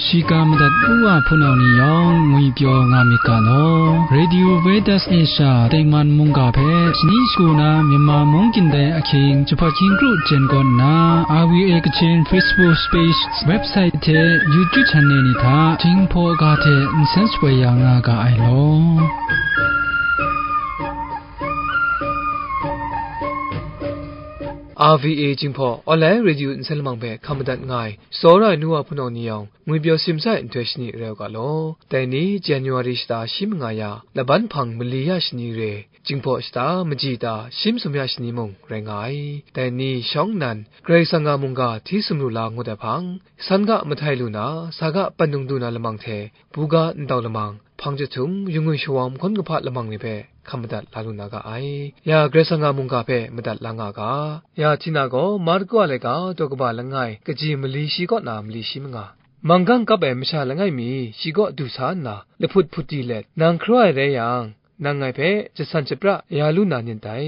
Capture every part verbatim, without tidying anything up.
Shiga madat u wa hpunau ni yawng ngwi pyaw nga myit ga law. Radio Vedas Asia tengman mungga hpe shani shagu na Myanmar mung gindai ahkying jahpat hkying kru jen kaw nna, R V A Kachin Facebook page, website hte YouTube channel ni hta Jinghpaw ga hte nsen shapoi ya nga ga ai law. R V A Jinghpaw online radio nsen lamang hpe hkam madat nga ai, tsawra ai nu wa hpunau ni yawng, ngwi pyaw simsa ai nhtoi shani rai u ga law. Dai ni January shata shi manga ya, laban hpang mali ya shani re, Jinghpaw shata maji ta shi masum ya shani mung rai nga ai. Dai ni shawng nnan, Karai Kasang a mungga hti sumru la ngut ai hpang, san ga mahtai lu na, sa ga pandung du na lamang hte, buga ndau lamang, hpang chyahtum, yungwi shawawm hkawn kahpa lamang ni hpe hkam madat la lu na ga ai. Ya Karai Kasang a mungga hpe madat la nga ga. Ya Htina gaw Marku a laika daw kaba langai, kaji mali shi kaw na mali shi manga. Manggang kap ai masha langai mi shi kaw du sa nna, lahput hput di let, "Nang hkra ai rai yang, nang ngai hpe jasan shapra ya lu na nit dai,"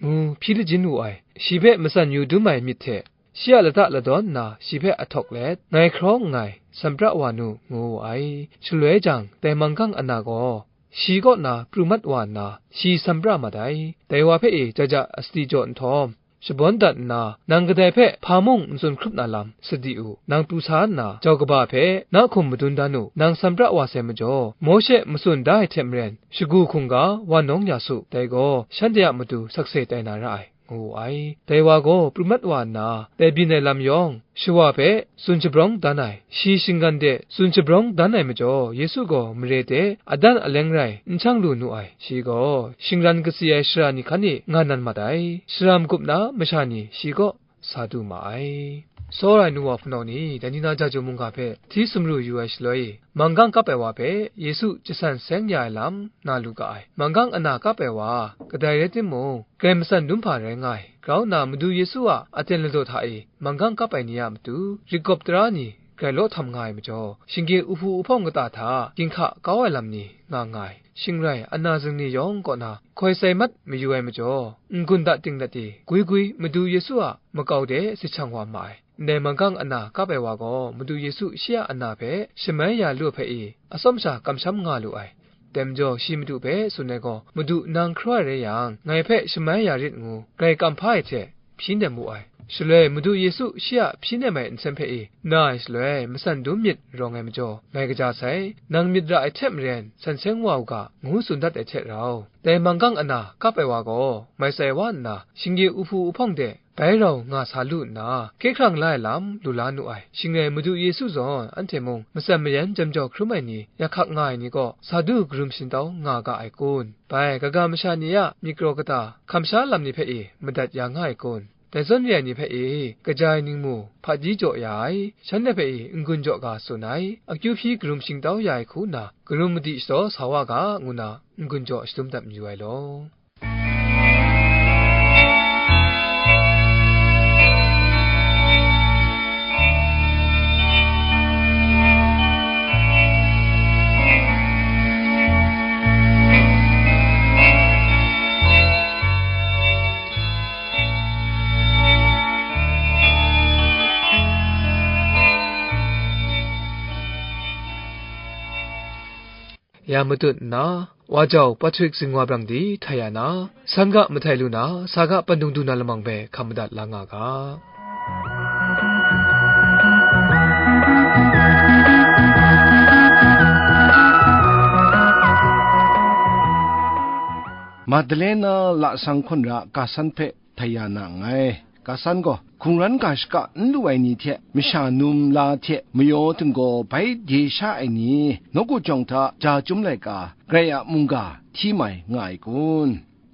ngu hpyi lajin wu ai. Shi hpe matsan yu dum ai myit hte, shi a lata ladawn nna shi hpe ahtawk let, "Ngai hkrawng nngai, san pra wa nu," ngu wu ai. Shaloi jang, dai manggang ana gaw shi kaw na pru mat wa nna, shi san pra mat ai. Dai wa hpe e jaja a sadi jaw nhtawm, shabawn dat nna, "Nang kadai hpe hpa mung n tsun hkrup na lam, sadi u. Nang pru sa nna, jau kaba hpe na hkum madun dan u. Nang san pra wa sai majaw, Mawshe matsun da ai hte maren, shagu hkungga wan nawng ya su, dai gaw shanhte a matu sakse tai na ra ai," ngu wu ai. Dai wa gaw pru mat wa nna, dai byin ai lam yawng, shawa hpe tsun shabrawng dan ai, shi shinggan de tsun shabrawng dan ai majaw, Yesu gaw mare de adan aleng rai n shang lu nu ai. Shi gaw shingran katsi ai sara ni hkan e nga nan mat ai. Shara magup na masha ni shi kaw sa du ma ai. Tsawra ai nu wa hpunau ni, dai ni na Jaju mungga hpe hti sumru yu ai shaloi, manggang kap ai wa hpe Yesu jasan seng ya ai lam na lu ga ai. Manggang ana kap ai wa, kadai rai timung, grai matsan dum hpa rai nga ai. Grau nna Madu Yesu a aten ladaw hta e manggang kap ai ni a matu, rit gawp tara ni grai law htam nga ai majaw, shinggyim uhpu uhpawng kata hta ginhka kau ai lam ni nga nga ai. Shing rai, ana zing ni yawng kaw na hkoi sai mat mayu ai majaw, n-gun dat ting dat e, gwi gwi Madu Yesu a makau de sit shang wa ma ai. Ndai manggang ana kap ai wa gaw, Madu Yesu shi a ana hpe shamai ya lu hpe e, atsawm sha kamsham nga lu ai. Dai majaw, shi Madu hpe tsun ai gaw, "Madu, nang hkra ai rai yang, ngai hpe shamai ya rit," ngu grai kam hpa ai hte, hpyi nem wu ai. Shaloi, Madu Yesu shi a hpyi nem ai nsen hpe e na ai shaloi, matsan dum myit rawng ai majaw, ngai kaja sai, nang myit ra ai hte maren, san seng wa u ga, ngu tsun dat ai hte rau, dai manggang ana kap ai wa gaw, mai tsai wa nna, shinggyim uhpu uhpawng de bai rau nga sa lu nna, hkye hkrang la ai lam lu la nu ai. Shing rai, Madu Yesu zawn anhte mung matsan mayan jam jau hkrum ai ni, ya hkak nga ai ni kaw, sa du karum shingtau nga ga ai kun? Bai, kaga masha ni a myit karaw kata, hkam sha lam ni hpe e madat ya nga ai kun? Dai zawn re ai ni hpe e, kaja ai ningmu hpaji jaw ya ai, shanhte hpe e n-gun jaw ga tsun ai, akyu hpyi karum shingtau ya ai hku nna, karum madi shadaw sa wa ga, ngu nna n-gun jaw shadum dat mayu ai law. Ya matut nna, wa jau Patrick Zingwa Brang di htai ya na, san ga mahtai lu na, sa ga pandung du na lamang hpe hkam madat la nga ga. Madalena lasang hkunra Kasan hpe htai ya na nngai. Kasan gaw hkungran ga shaka n lu ai ni hte masha num la hte mayaw htinggaw bai de sha ai ni, nawku jawng hta ja chyum laika, Karai a mungga hti mai nga ai kun?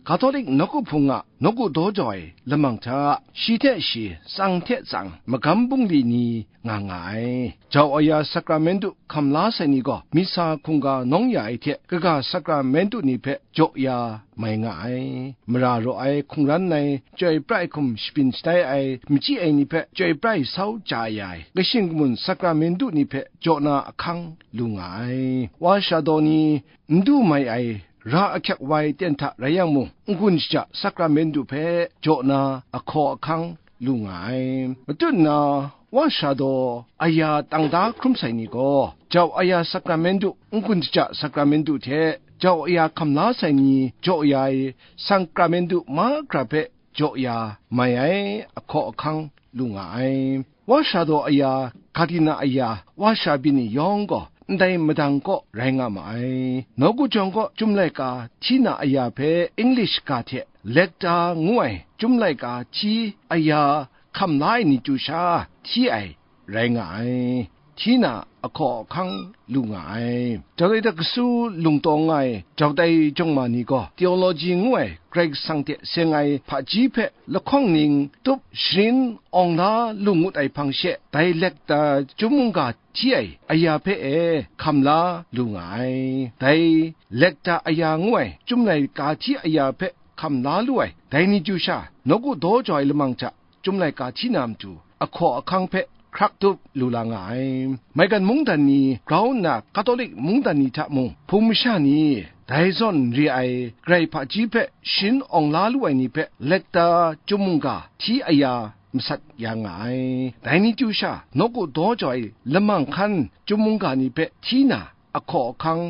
Katolik nawku hpung a nawku daw jau ai lamang hta, shi hte shi, tsang hte tsang, magam bungli ni nga nga ai. Jau aya Sakramentu hkam la sai ni gaw, Misa hkungga nawng ya ai hte kaga Sakramentu ni hpe jaw ya mai nga ai. Mara raw ai hkungran ai chyoi pra ai hkum shabyin shatai ai machyi ai ni hpe chyoi pra ai sau ja ya ai, kashing kamun Sakramentu ni hpe jaw na ahkang lu nga ai. Wa sha daw ni, n du mai ai ra ahkyak wa ai ten hta rai yang mung, n-gun shaja Sakramentu hpe jaw na ahkaw ahkang lu nga ai. Matut nna, Wa sara daw aya tang da hkrum sai ni gaw, jau aya sakramentu, n-gun shaja sakramentu hte jau aya hkam la sai ni jaw ya ai sakramentu mahkra hpe jaw ya mai ai ahkaw ahkang lu nga ai. Wa sara daw aya, Gardiner aya, wa sara byin ni yawng gaw ndai madang kaw rai nga ma ai. Nawku jawng kaw Chyum laika hti na aya hpe English ga hte Lecta ngu ai Chyum laika hti aya hkam la ai ni chyu sha hti ai rai nga ai. Hti na ahkaw ahkang lu nga ai. Jau dai hta kasu lungtawng nga ai jau dai jawng ma ni gaw theology ngu ai Karai Kasang hte seng ai hpaji hpe lahkawng ning tup sharin awng la lu ngut ai hpang she, dai Lecta Chyum mungga hti ai aya hpe e hkam la lu nga ai. Dai Lecta aya ngu ai Chyum laika hti aya hpe hkam la lu ai dai ni chyu sha, nawku daw jau ai lamang hta Chyum laika hti na matu ahkaw ahkang hpe hkrak tup lu la nga ai. Maigan mungdan ni grau nna Katolik mungdan ni hta mung, Hpung masha ni dai zawn re ai Karai hpaji hpe sharin awng la lu ai ni hpe Lecta Chyum mungga hti aya masat ya nga ai. Dai ni chyu sha, nawku daw jau ai lamang hkan Chyum mungga ni hpe hti na ahkaw ahkang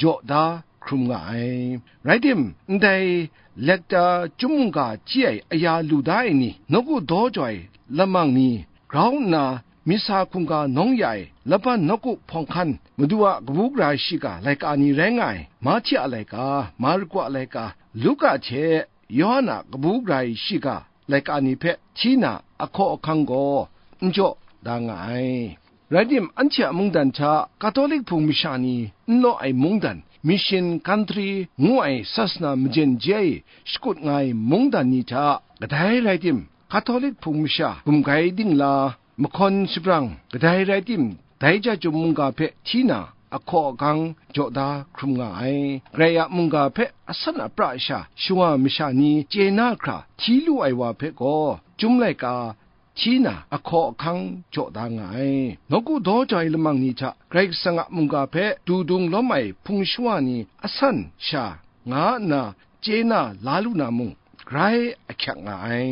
jaw da hkrum nga ai. Rai tim, ndai Lecta Chyum mungga hti ai aya lu da ai ni, nawku daw jau ai lamang ni grau nna, Misa hkungga nawng ya ai laban nawku hpawng hkan, Madu a kabu gara shiga laika ni rai nga ai, Mahti a laika, Marku a laika, Luka hte Yawhan a kabu gara shiga laika ni hpe hti na ahkaw ahkang gaw n jaw da nga ai. Rai tim, anhte a mungdan hta Katolik Hpung masha ni n law ai mungdan, Mission Country ngu ai sasana majen je e shakut nga ai mungdan ni hta, kadai rai tim, Katolik Hpung masha gumgai dingla, mahkawn shabrang, kadai rai tim, dai ja Chyum mungga hpe hti na ahkaw ahkang jaw da hkrum nga ai. Karai a mungga hpe asan apra sha shawa masha ni chye na hkra hti lu ai wa hpe gaw, Chyum laika hti na ahkaw ahkang jaw da nga ai. Nawku daw jau ai lamang ni hta Karai Kasang a mungga hpe du dung lawm ai hpung shawa ni asan sha nga nna chye na la lu na mung, grai ahkyak nga ai.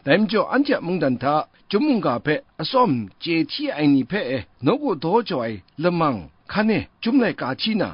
Dai majaw, anhte a mungdan hta Chyum mungga hpe atsawm chye hti ai ni hpe e, nawku daw jau ai lamang hkan e Chyum laika hti na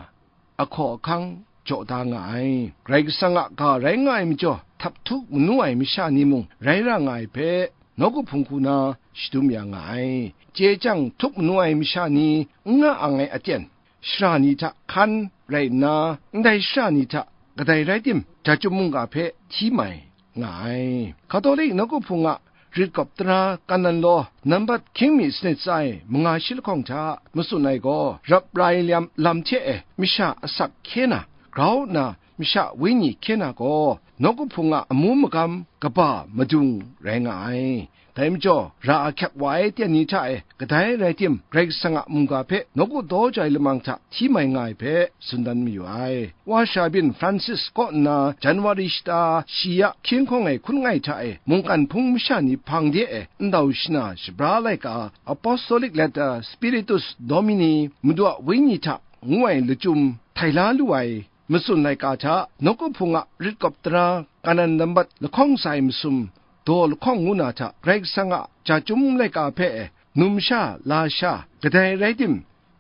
ahkaw ahkang jaw da nga ai. Karai Kasang a ga rai nga ai majaw, htap htuk manu ai masha ni mung rai ra nga ai hpe, nawku hpung hku na shadum ya nga ai. Chye chyang htuk manu ai masha ni n nga ang ai aten, shara ni hta hkan rai nna, ndai shara ni hta kadai rai tim, ja Chyum mungga hpe hti mai nga ai. Katolik nawku hpung a rit kawp tara kanan law nambat hkying mi sanit tsa ai manga shi lahkawng hta matsun ai gaw, rap rai lam, lam hte e masha asak hkye na, grau nna masha wenyi hkye na gaw, nawku hpung a amu magam kaba madung rai nga ai. Dai majaw, ra ahkyak wa ai ten ni hta e kadai rai tim, Karai Kasang a mungga hpe nawku daw jau ai lamang hta hti mai nga ai hpe tsun dan mayu ai. Wa sara byin Francis kaw nna January shata shi ya hkying hkawng ai hkun ngai hta e, mungkan hpung masha ni hpang de e ndau shana shabra laika, Apostolic Letter Spiritus Domini, Madu a Wenyi hta ngu ai lachyum htai la lu ai matsun laika hta, nawku hpung a rit kawp tara kanan nambat lahkawng tsa ai masum, daw lahkawng ngu na hta, Karai Kasang a ja Chyum laika hpe e, numsha lasha kadai rai tim,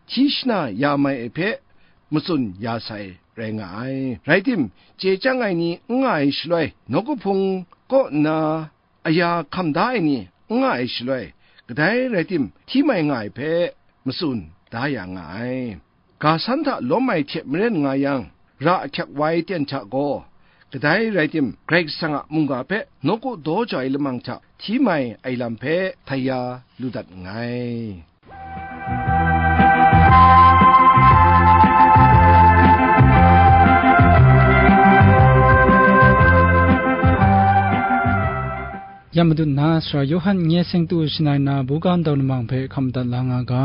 hti shana ya mai ai hpe matsun ya sai rai nga ai. Rai tim, chye chyang ai ni n nga ai shaloi, nawku hpung kaw nna aya hkam da ai ni n nga ai shaloi, kadai rai tim, hti mai nga ai hpe matsun da ya nga ai. Ga san hta lawm ai hte maren nga yang, ra ahkyak wa ai ten hta gaw, kadai rai tim, Karai Kasang a mungga hpe nawku daw jau ai lamang hta hti mai ai lam hpe htai ya lu dat nngai. Ya Madu na Sara Yawhan nye seng tu shangai na buga ndau lamang hpe hkam dat la nga ga.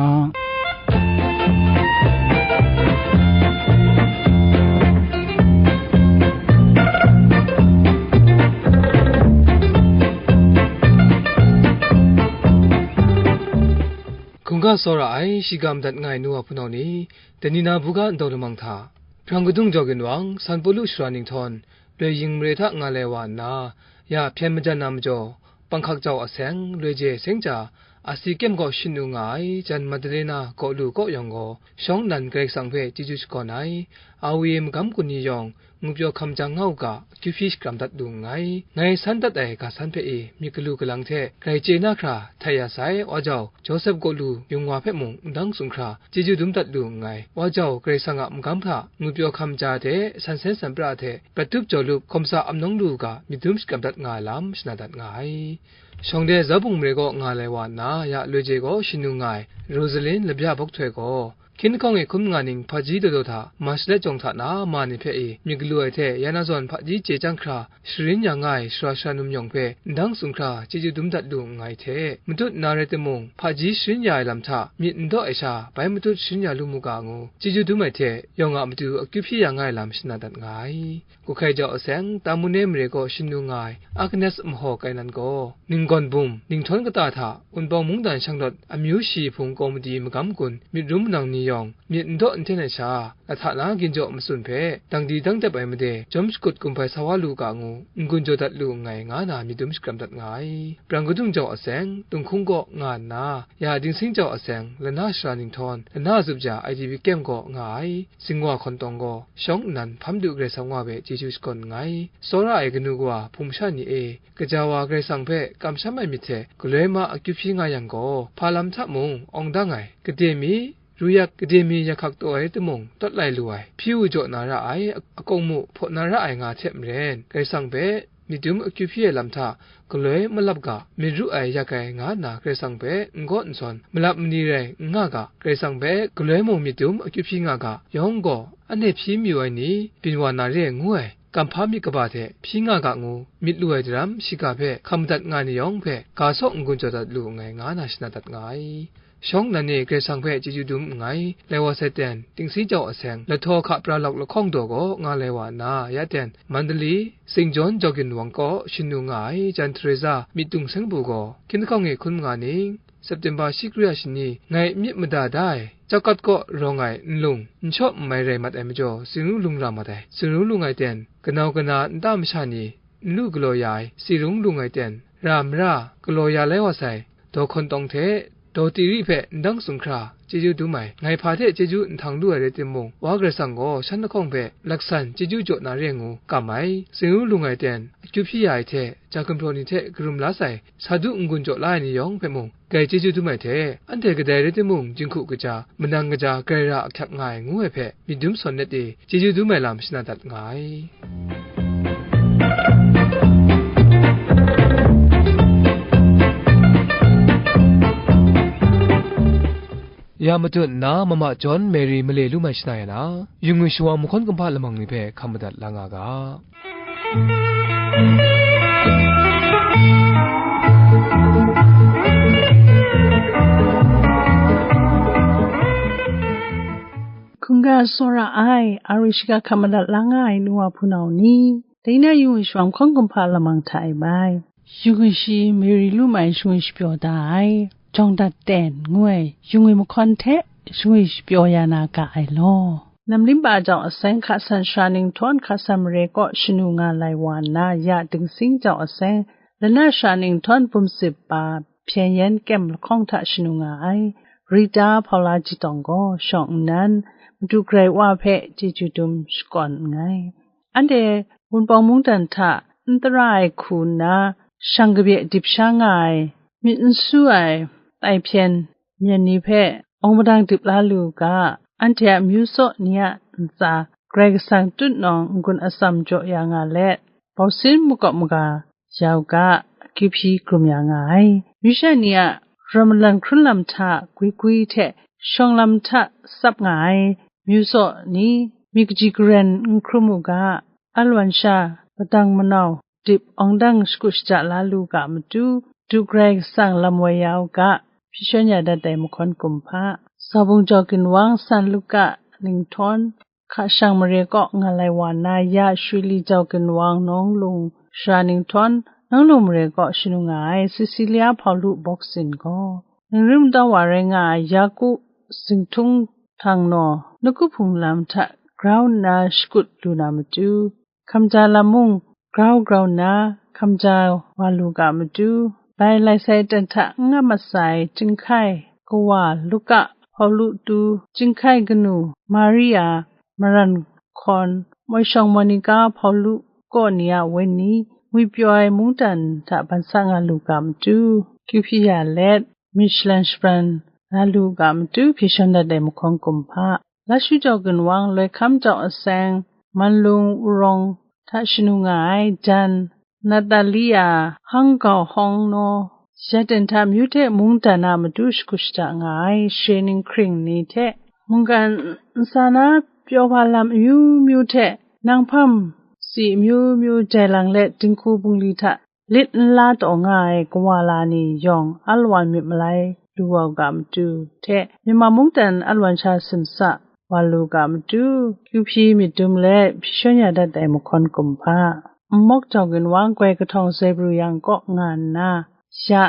Hkungga tsawra ai, shiga madat nga ai nu wa hpunau ni, dai ni na buga ndau lamang hta, hprang kadung jau ginwang, San Pawlu shara nhtawm, loi yin mare hta nga lai wa nna, ya hpyen majan na majaw, panghkak jau aseng, loi je seng ja, Asi kyem gaw shanu nga ai, jan Madalena gaw lu kaw yawng gaw, shawng nnan Karai Kasang hpe chyeju shakawn ai, a we magam kun ni yawng, ngupyaw hkam jang nga u ga, akyu hpyi shakram dat lu nngai. Ngai san dat ai ga san hpe e myit galu galang hte grai chye na hkra htai ya sai, wa jau Josep gaw lu yung wa hpe mung ndang tsun hkra chyeju dum dat lu nngai. Wa jau Karai Kasang a magam hta ngupyaw hkam ja hte san sen san pra hte prat tup jaw lup hkawm sa amnawng lu u ga, myit dum shakram dat nga ai lam shana dat nga ai. Shawng de Zau Bung mare kaw nga lai wa nna, ya loi je gaw shanu nga ai Rosalin Labya Bawk Htoi gaw, hkying lahkawng e hkun nga ning hpaji daw daw hta, Marshlet jawng hta na ma ni hpe e myit galu ai hte ya na zawn hpaji chye chyang hkra sharin ya nga ai sara sara num yawng hpe ndang tsun hkra chyeju dum dat lu nngai hte, matut na rai timung, hpaji sharin ya ai lam hta myit n daw ai sha bai matut sharin ya lu mu ga ngu chyeju dum ai hte, yawng a matu akyu hpyi ya nga ai lam shana dat nga ai. Kut hkai jau aseng, Tamune mare kaw shanu nga ai Agnes Mahaw Kainan gaw, ninggawn bum, ninghtawn kata hta Wunpawng mungdan shanglawt amyu shi hpung kawmadi magam kun myit rum manang ni yawng, myit n daw n ten ai sha, lahta na ginjaw matsun hpe dang di dang dep ai made, jawm shakut kum hpai sa wa lu u ga ngu, n-gun jaw dat lu nngai, nga na myit dum shakram dat nga ai. Brang kadung jau aseng, Tunghkung kaw nga nna, ya Dingsing jau aseng, lana sara ninghtawn, lana zup ja I D P kyem kaw nga ai. Zingwa hkawn tawng gaw, shawng nnan hpam du Karai Kasang wa hpe chyeju shakawn nngai. Tsawra ai kanu kawa hpung masha ni e, gaja wa Karai Kasang hpe kamsham ai myit hte galoi ma akyu hpyi nga yang gaw, hpa lam hta mung awng dang ai, gade mi, ru yak, gade mi yak hkak taw ai timung, tawt lai lu ai, hpyi u jaw na ra ai, akawng mu hpaw na ra ai nga hte maren, Karai Kasang hpe myit dum akyu hpyi ai lam hta galoi malap ga, myit ru ai yak ai nga nna Karai Kasang hpe n gaw n sawn, malap mani rai n nga ga, Karai Kasang hpe galoi mung myit dum akyu hpyi nga ga, yawng gaw anhte hpyi mayu ai ni, byin wa na re ai ngu ai, kamhpa myit kaba hte hpyi nga ga ngu, myit lu ai daram shiga hpe hkam madat nga ai ni yawng hpe ga saw n-gun jaw dat lu nngai, nga na shana dat nga ai. Shawng nnan e Karai Kasang hpe chyeju dum nngai, lai wa sai ten, Dingsi jau aseng, Lahtaw hka pra lawk lahkawng daw gaw nga lai wa nna, ya ten, Mandali, Saint John Jawgin Wang kaw shanu nga ai, jan Teresa myit dung seng bu gaw, hkying lahkawng e hkun nga ning, September shi kru ya shani, ngai myit mada da ai, Chawkat kaw rawng ai nlung, n shaw n mai rai mat ai majaw, Singru lung ra mat ai. Singru lung ai ten, kanau kana nta masha ni, n lu galaw ya ai, Sirung lung ai ten, ra mara, galaw ya lai wa sai, daw hkawn tawng hte, daw tiri hpe ndang tsun hkra, chyeju dum ai, ngai hpa hte chyeju nhtang lu ai rai timung, Wa Karai Kasang gaw shan lahkawng hpe laksan chyeju jaw na re ngu kam ai, Singru lung ai ten, akyu hpyi ya ai hte, ja gumhpraw ni hte karum la sai, sa du n-gun jaw la ai ni yawng hpe mung, grai chyeju dum ai hte, anhte kadai rai timung, jinghku kaja, manang kaja, grai ra ahkyak nga ai, ngu ai hpe, myit dum sawn let e, chyeju dum ai lam shana dat nga ai. Ya matut nna, Mama John Mary male lu mai shana ya na, yu ngwi shawa mahkawn kumhpa lamang ni hpe hkam madat la nga ga. Hkungga tsawra ai, a ru shiga hkam madat la nga ai nu wa hpunau ni, dai na yu ngwi shawa mahkawn kumhpa lamang hta e bai. Yu ngwi shi Mary lu mai yu ngwi shapyaw da ai, jawng dat ten ngu ai, yu ngwi mahkawn hte yu ngwi shapyaw ya na ga ai law. Namlim pa jau aseng hka san sara ninghtawn hka san mare kaw shanu nga lai wa nna, ya Dingsing jau aseng, lana sara ninghtawn bum sip pa Hpyen Yen kyem lahkawng hta shanu nga ai, Rita Paula Jitawng gaw shawng nnan, Madu Karai Wa hpe chyeju dum shakawn nngai. Anhte Wunpawng mungdan hta n tara ai hku nna, shang kabye dip sha nga ai, myit n su ai, tai hpyen myen ni hpe awng madang dip la lu u ga, anhte a myu saw ni a ntsa Karai Kasang tutnawng n-gun atsam jaw ya nga let, bausin makawp maga ya u ga, akyu hpyi hkrum ya nga ai. Myu sha ni a rawt malan hkrun lam hta gwi gwi hte shawng lam hta tsap nga ai, myu saw ni myit kaji karen n hkrum u ga, alawan sha padang manau dip awng dang shakut shaja la lu ga matu, du Karai Kasang lam woi ya u ga, hpyi shawn ya dat ai mahkawn kumhpa. Zaubung jau ginwang San Luka ninghtawn, hka shang mare kaw nga lai wa na ya, Shwi Li jau ginwang Nawlung sara ninghtawn, Nawlung mare kaw shanu nga ai Cecilia Hpaulu Bawksin gaw, ningrim taw wa rai nga ai Yaku Zingthung htang naw, Nawku Hpung lam hta grau nna shakut lu na matu, hkamja lam mung grau grau nna hkamja wa lu ga matu, Bai lai sai ten hta n nga masai, Chyinghkai kawa Luka, Hpawlu tu, Chyinghkai kanu Maria, Maran hkawn, Moi shawng Monika, Hpawlu kaw ni a wenyi, ngwipyaw ai mungdan hta ban sa nga lu ga matu, kyu hpyi ya let, myit shalan shabran la lu ga matu, hpyi shawn dat ai mahkawn kumhpa, Lashu jau ginwang, loi hkam jau aseng, Manlung Wurong hta shanu nga ai, jan, Natalia, Hangkau Hawng Naw, ya ten hta amyu hte mungdan a matu shagu shada nga ai, share ning hkring ni hte, mungkan ntsa na pyaw wa lam amyu myu hte, nang hpam si amyu myu jai lang let, dinghku bungli hta lit nla taw nga ai kawa la ni yawng alawan myit malai du wa u ga matu hte, Myanmar mungdan alawan sha simsa wa lu ga matu, kyu hpyi myit dum let hpyi shawn ya dat ai mahkawn kumhpa, nmawk jau ginwang, goi kahtawng Zebru yang kaw nga nna, ya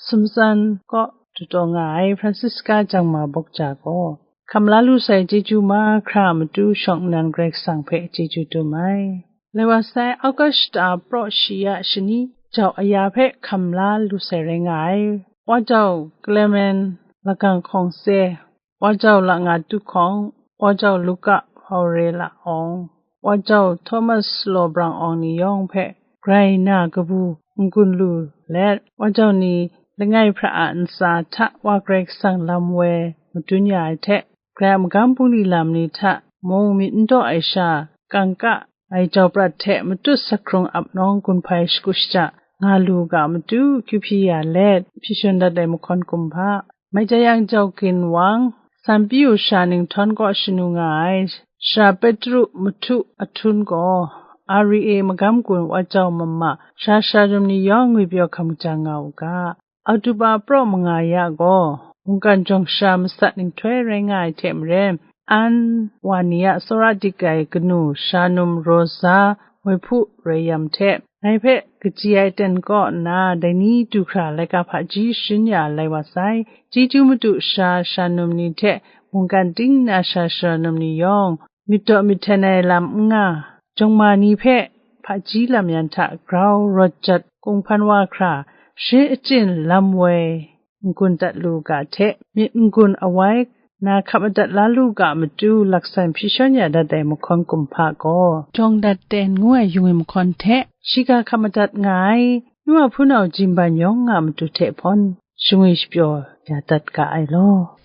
sumtsan kaw dutaw nga ai Francisca Jangma Bawk Ja gaw, hkam la lu sai chyeju mahkra a matu shawng nnan Karai Kasang hpe chyeju dum ai. Lai wa sai, August shata praw shi ya shani jau aya hpe hkam la lu sai rai nga ai. Wa jau Clement Lagang Hkawng Se, Wa jau Langa Tu Hkawng, Wa jau Luka Hpaure La Awng, Wa jau Thomas Law Brang Awng ni yawng hpe grai na kabu n-gun lu let, Wa jau ni langai hpra a ntsa hta Wa Karai Kasang lam woi madun ya ai hte, Karai a magam bungli lam ni hta mung myit n daw ai sha, kangka ai jau prat hte matut sak hkrung ap nawng gun hpai shagu shaja nga lu ga matu, kyu hpyi ya let hpyi shawn dat ai mahkawn kumhpa, Mai ja yang jau ginwang, Sanpiu sha Ninghtawng kaw shanu nga ai, Sara Petru mahtu ahtum gaw, R E A magam gun Wa jau mama sara sara rum ni yawng ngwipyaw hkam kaja nga u ga. Oktoba praw manga ya gaw, mungkan jawng sara masat nhtoi rai nga ai hte maren, An wa ni a tsawra dik ai kanu sara num Rosa Woi Hpu Roi Yam hte, ngai hpe kaji ai ten kaw nna dai ni du hkra laika hpaji sharin ya ai lai wa sai. Chyeju madu sara sara num ni hte mungkan ting na sara sara num ni yawng, myit daw myit hten ai lam n nga, jawng ma ni hpe hpaji lam yan hta grau rawt jat kunghpan wa hkra, shi achyin lam woi n-gun dat lu ga hte, myit n-gun awai na hkap madat la lu ga matu, laksan hpyi shawn ya dat ai mahkawn kumhpa gaw, jawng dat ten ngu ai yung ai mahkawn hte, shiga hkap madat nga ai, nu a hpunau jimban yawng nga matu hte hpawn, shangwi shapyaw ya dat ga ai law.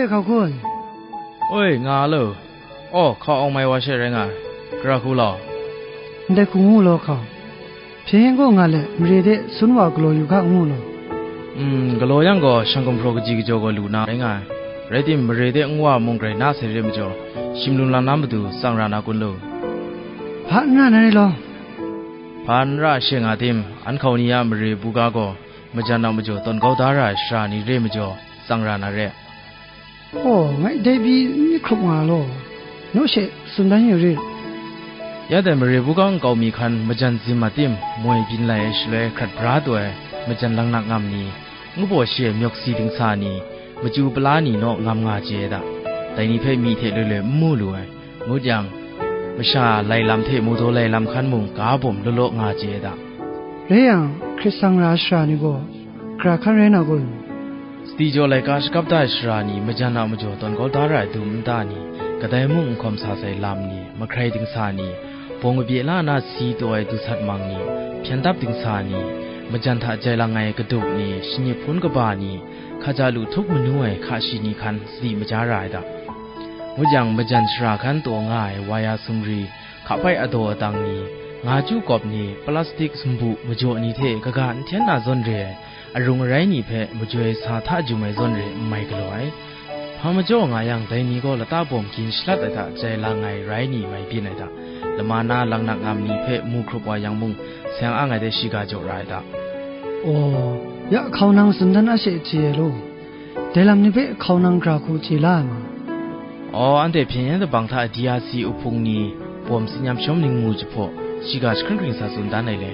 Hkau kun. Oi, nga lo. Aw, hkau awng mai wa she rai nga ai. Gara hku law. Ndai hku ngu law hkau. Hpyen gaw nga let, mare de sun wa galaw yu ga ngu law. Mm, galaw yang gaw, shang gumhpraw kaji kajaw gaw lu na rai nga ai. Rai tim, mare de nwa mung grai na sai re majaw, shimlum lam na matu tsang ra na kun lu? Hpa n ra na re law. Hpa n ra she nga tim, an hkau ni a mare buga gaw, majan a majaw tawn kau da ra ai shara ni re majaw, tsang ra na re. Aw, ngai dai pyi n myit hkrup nga law, naw she tsun dan yu rit. Ya dai mare buga nkau mi hkan majan zim a tim, moi byin lai ai shaloi hkrat bra taw ai majan langnak ngam ni, ngu baw shi ai myawk si dingsa ni, machyu pala ni naw ngam nga chye ai da. Dai ni hpe myi hte loi loi n mu lu ai. Ngut yang, masha lai lam hte mawdaw lai lam hkan mung ga bawm law law nga chye ai da. Rai yang, hkrit sang ra ai shara ni gaw, gara hkan rai na kun? Sadi jaw laika shakap da ai shara ni majan a majaw tawn kau da ra ai dum nta ni, kadai mung n hkawm sa sai lam ni, mahkrai dingsa ni, bawng kabye la na si taw ai dusat mang ni, hpyen dap dingsa ni, majan hta jai lang ai kadup ni, shanyi hpun kaba ni, hkaja lu htup manu ai hka shi ni hkan sadi maja ra ai da. Ngut yang, majan shara hkan taw nga ai waya sumri, hkapai adaw adang ni, nga chyu kawp ni, plastik sumbu majaw ni hte kaga n hten na zawn re ai, arung arai ni hpe majoi sa hta jum ai zawn re n mai galaw ai. Hpa majaw nga yang, dai ni gaw lata bawm gin shalat ai hta jai lang ai rai ni mai byin ai da. Lama na langnak ngam ni hpe mu hkrup wa yang mung, seng ang ai de shiga jaw ra ai da. Aw, ya hkau nang tsun dan a she chye ai law. Dai lam ni hpe hkau nang gara hku chye la ai ma? Aw, anhte hpyen yen dabang hta D R C uhpung ni bawm tsin yam shawm ningmu jahpaw, shiga jahkring hkring sa tsun dan ai le.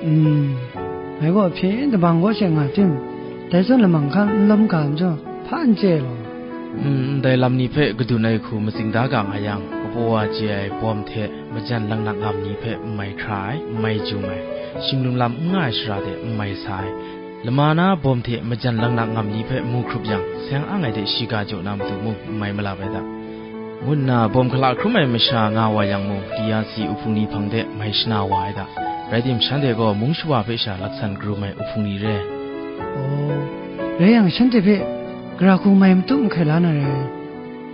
Mm, ngai gaw hpyen yen dabang kaw she nga tim, dai zawn lamang hkan n lawm ga majaw, hpa n chye law. Mm, ndai lam ni hpe kadun ai hku matsing da ga nga yang, kapaw wa chye ai bawm hte majan langnak ngam ni hpe n mai hkra ai, n mai jum ai, shimlum lam n nga ai shara de n mai sa ai, lama na bawm hte majan langnak ngam ni hpe mu hkrup yang, seng ang ai de shiga jaw na matu mung n mai malap ai da, ngu nna bawm hkala hkrum ai masha nga wa yang mung, D R C uhpung ni hpang de mai shana wa ai da. Rai tim, shanhte gaw mung shawa hpe sha laksan karum ai uhpung ni re. Aw, rai yang, shanhte hpe gara hku mai matup n hkai la na re.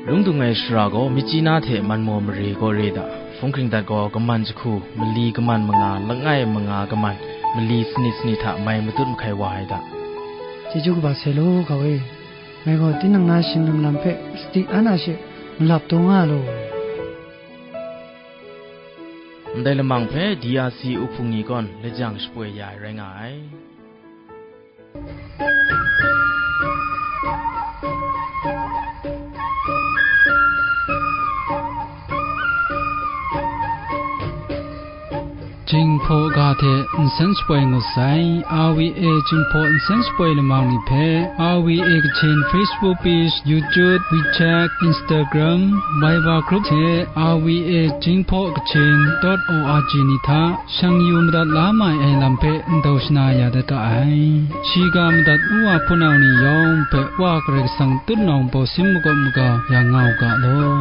Lung dung ai shara gaw, myit chyi na hte man maw mare gaw re da. Hpung hkring dat gaw, kaman jahku, mali kaman manga, langai manga kaman, mali sanit sanit hta mai matut mahkai wa ai da. Chyeju kaba sai law, hkau e. Ngai gaw tinang na shinglim lam hpe sadi an a she malap taw nga law. Ndai lamang hpe D R C uhpung ni gawn lajang shapoi ya ai rai nga ai. Jinghpaw ga hte nsen shapoi ngut sai, R V A Jinghpaw nsen shapoi lamang ni hpe, R V A Kachin Facebook page, YouTube, WeChat, Instagram, Viber group hte R V A Jinghpaw Kachin dot O R G ni hta shang yu madat la mai ai lam hpe ndau shana ya dat ga ai. Shiga madat u wa hpunau ni yawng hpe Wa Karai Kasang tutnawng baw sim makawp maga ya nga u ga law.